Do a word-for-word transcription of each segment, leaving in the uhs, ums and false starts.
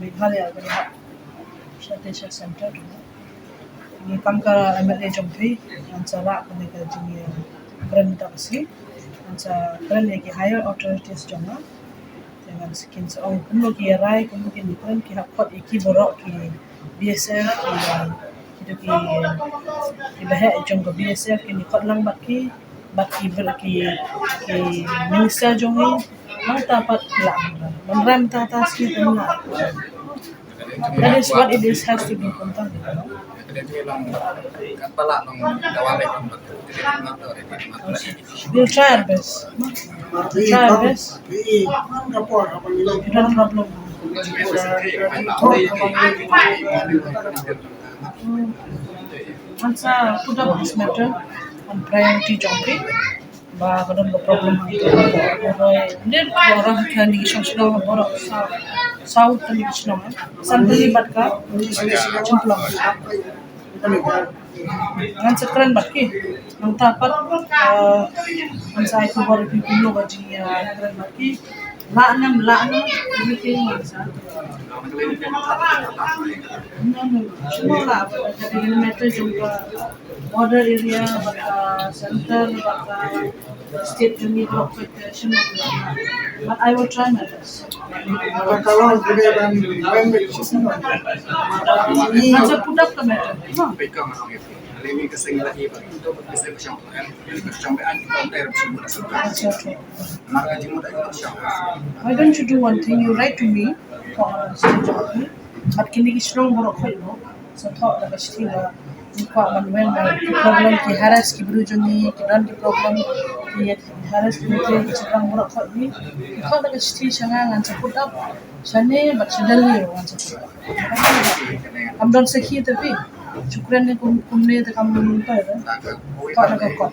Meghalaya ba dei hap sha te sha center tu. Ngi kam ka M L A jong phi, ngan sa rah kane ka jingkren da ka sngi. Ngan sa kren ïa ki higher authorities jong nga. Te ngan sa, kin sa ong kumno ki rai, kumno kin kren, ki hap khot ïa ki baroh ki B S F, ki, ki tu ki, ki baheh jong ka B S F, kin khot lang bad ki, bad ki ber-, ki, ki minister jong ngi, nangta pat ki lah ban rai mynta, ta sngi kumno. That is what it is, has to be, kumta. We'll try our best. We'll try our best. You don't problem. Ngan sa put up this matter on priority jong phi. Ba ka don ka problem hangto. Ba dei ba orang kane ki shnong shnong baroh sa, saw tylli ki shnong, eh. San tylli bad ka Chymplong. Ngan sa kren bad ki. Nangta pat, eh, ngan sa ai khubor ïa phi kumno ba jing, eh, kren bad ki. Lah ne em lah ne em, everything ngan sa. No, no, no. Shuh lah, ba ka dei ka matter jong ka border area, ba ka center, ba ka state jong ngi, ba ka shuh lah. But I will try my best. Ngan sa put up ka matter. No. Acha, acha. Why don't you do one thing? You write to me. Thoh, state jong phi. Bad kine ki shnong baroh khoit mo. Sa thoh da ka shithi ba ngi kwah ban weng ba ki problem, ki harass ki briew jong ngi, ki don ki problem, ki harass ki briew, ki shnong baroh khoit ngi. Thoh da ka shithi sha nga, ngan sa put up shane bad sha Delhi ngan sa put up. Kam don sakhi te phi. Shu kren ne kum, kumne te kam toh te. Thoh da ka kot.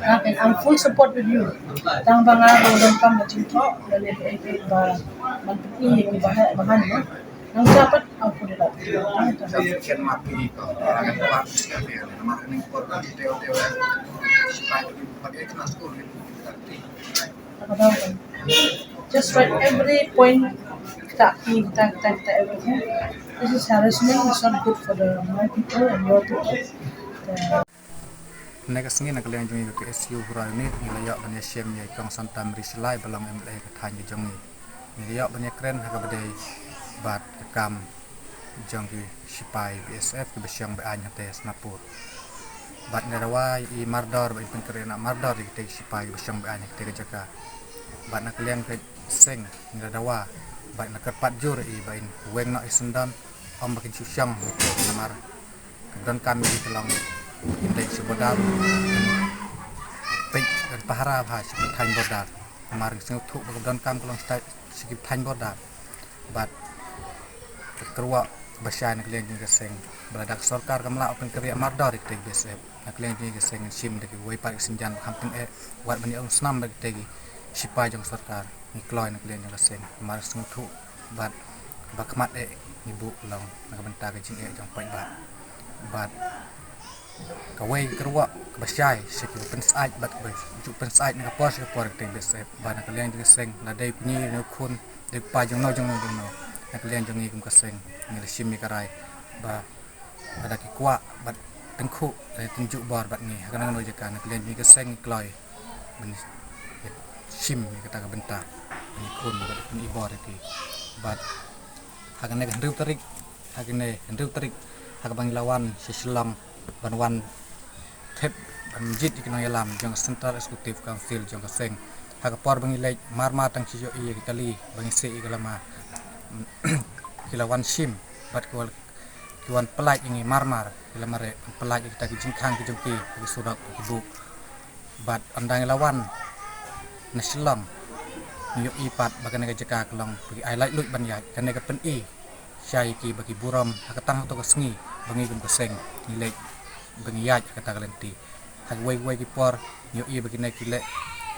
Okay, I'm full support with you. Tang ba nga ruh donkam ka jingthoh, lane kaei kaei ba, ban pyni ïa ki ba heh ba heh, no. Nangta pat, I'll put it up. Just write every point. Kita, kita, kita, kita, everything. This is harassment. It's not good for the, my people and your people. Hynne ka sngi na ka liang jong ngi ka K S U Hura Unit ngi la ïoh ban ïashem ïa i Kong Santa Mary Shylla ba long M L A ka thaiñ ka jong ngi. Ngi la ïoh ban ïakren ha kaba dei bad ka kam jong ki shipai B S F kiba shong be-aiñ hangtei Snapur. Bad ngi la dawa ïa i mardor ba in pynkhreh na mardor ïa kitei ki shipai kiba shong be-aiñ ha katei ka jaka. Bad na ka liang ka seng ngi la dawa bad ngi la kyrpad jur ïa i ba in weng noh ïa i syndon, ym ba kin shu shong, namar ka donkam ïa i ka long ban dei sha border, ban peit, ban pahara bha sha ki thaiñ border. Namar ngi sngewthuh ba ka donkam ka long sha ki thaiñ border. Bad ka kyrwoh kaba shai na ka liang jong ka seng ba lada ka sorkar kam lah ban pynkhreh mardor ïa kitei ki B S F, na ka liang jong ka seng ngin shim da kiwei pat ki sienjam ba kham tyngeh, wat ban ïa umsnam bad kitei ki shipai jong sorkar. Ngi kloi na ka liang jong ka seng, namar sngewthuh bad ba khmat eh ngi buh long na ka bynta ka jingeh jong paidbah. Bad kawei ka kyrwoh kaba shai sha kiba pynsaid bad kiba ju pynsaid na ka por sha ka por ïa kitei ki B S F, ba na ka liang jong ka seng, la dei u kñi ne u khun, dei u kpa jong no jong no jong no, na ka liang jong ngi kum ka seng ngi la shim ïa ka rai ba lada ki kwah ban tyngkhuh, lada tynjuh bor bad ngi ha kano kano ka jaka, na ka liang jong ngi ka seng ngi kloi ban ïa shim ïa kata ka bynta ban ïakhun bad ban pyni bor ïa ki. Bad ha kane ka hynriew tarik, ha kane hynriew tarik ha kaba ngi la wan sha Shillong ban wan thep ban jied ïa ki nongïalam jong ka Central Executive Council jong ka seng. Ha ka por ba ngi leit marmar tang shu ïohi ïa ki kali ba ngi seh ïa ka lama ki la wan shim bad ki wan, ki wan pynlait ïa ngi marmar, ki la mareh pynlait ïa kita ki jingkhang ki jong ki, ki surok ki buk. Bad ynda ngi la wan na Shillong ngi ïohi pat ba kane ka jaka ka long ba ki ai laitluid ban ïaid, kane ka pyni sha ïa ki ba ki burom ha ka tang hato ka sngi ba ngi kum ka seng ngi leit ba ngi ïaid ha kata ka lynti. Ha kiwei kiwei ki por ngi ïohi ba kine ki leh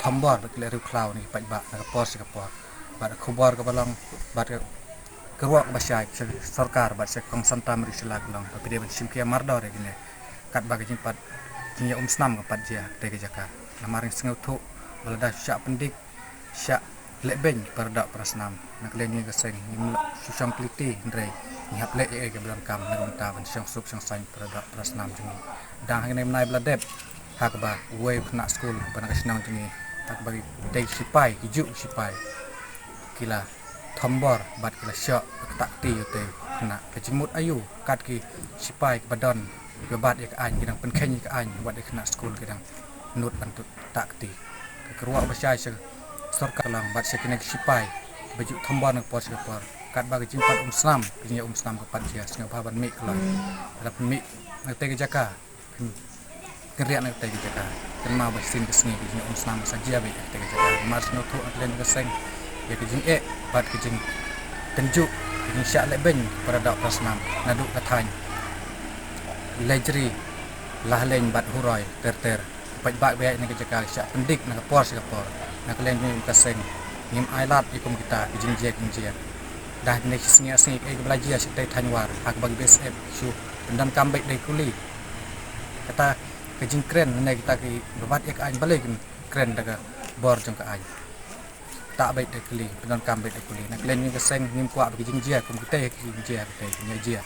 thombor bad ki leh riewkhlaw na ki paidbah na ka por sha ka por. Bad ka khubor kaba long bad ka kyrwoh kaba shai sha sorkar bad sha kong Santa Maria Shylla ka long ba phi dei ban shim khia mardor ïa kine. Katba ka jingpat jingïaumsnam ka pat jia ha katei ka jaka. Namar ngi sngewthuh ba lada shah pyndik shah leh beiñ para doh para snam, na ka liang jong ngi ka seng ngim lah shu shong kylli, hynrei ngi hap leh ei ei kaba donkam na ka bynta ban shong suk shong saiñ para doh para snam jong ngi. Dang hangne mynne ba la dep ha kaba uwei u khynnah skul ba na ka shnong jong ngi ha kaba ki dei sipai, ki juh sipai, ki la thombor bad ki la shoh ka kata kti ïa utei u khynnah. Ka jingmut aïu kat ki sipai kiba don kiba bat ïa ka aiñ, ki dang pynkheiñ ïa ka aiñ, wat ïa ka khynnah skul ki dang nud ban tut kata kti. Ka kyrwoh ba shai sha sorkar lang bad sha kine ki sipai kiba ju thombor na ka por sha ka por. Katba ka jingpat umsnam, ka jingïaumsnam ka pat jia, sngewbha ban mih kyllon. Lada pynmih na katei ka jaka, pynriah na katei ka jaka, kynmaw ba shisien ka sngi ka jingïaumsnam sa jia beit na katei ka jaka. Namar sngewthuh na ka liang ka seng ïa ka jingeh bad ka jingtynjuh, ka jingshah leh beiñ para doh para snam naduh ka thaiñ Lejri, Lahaleiñ bad Huroi ter ter. Paidbah ba ïaid na ka jaka ki shah pyndik na ka por sha ka por. Na ka liang jong ngi kum ka seng ngim ailad ïa kum kita ki jingjia ki jingjia. Dah kine ki sngi ar sngi kaei kaba la jia shatei thaiñ War ha kaba ki B S F shu pyndonkam beit da ki kuli. Kata ka jingkren lane kita kiba bat ïa ka aiñ balei kin kren da ka bor jong ka aiñ. Kata beit da ki kuli, pyndonkam beit da ki kuli. Na ka liang jong ngi ka seng ngim kwah ba ki jingjia kum kitei ki jingjia kitei ki jia.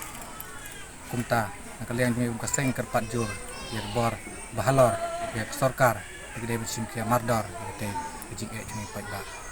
Kumta na ka liang jong ngi kum ka seng kyrpad jur ïa ka bor ba halor, ïa ka sorkar, ba ki dei ban shim khia mardor ïa katei ka jingeh jong ngi paidbah.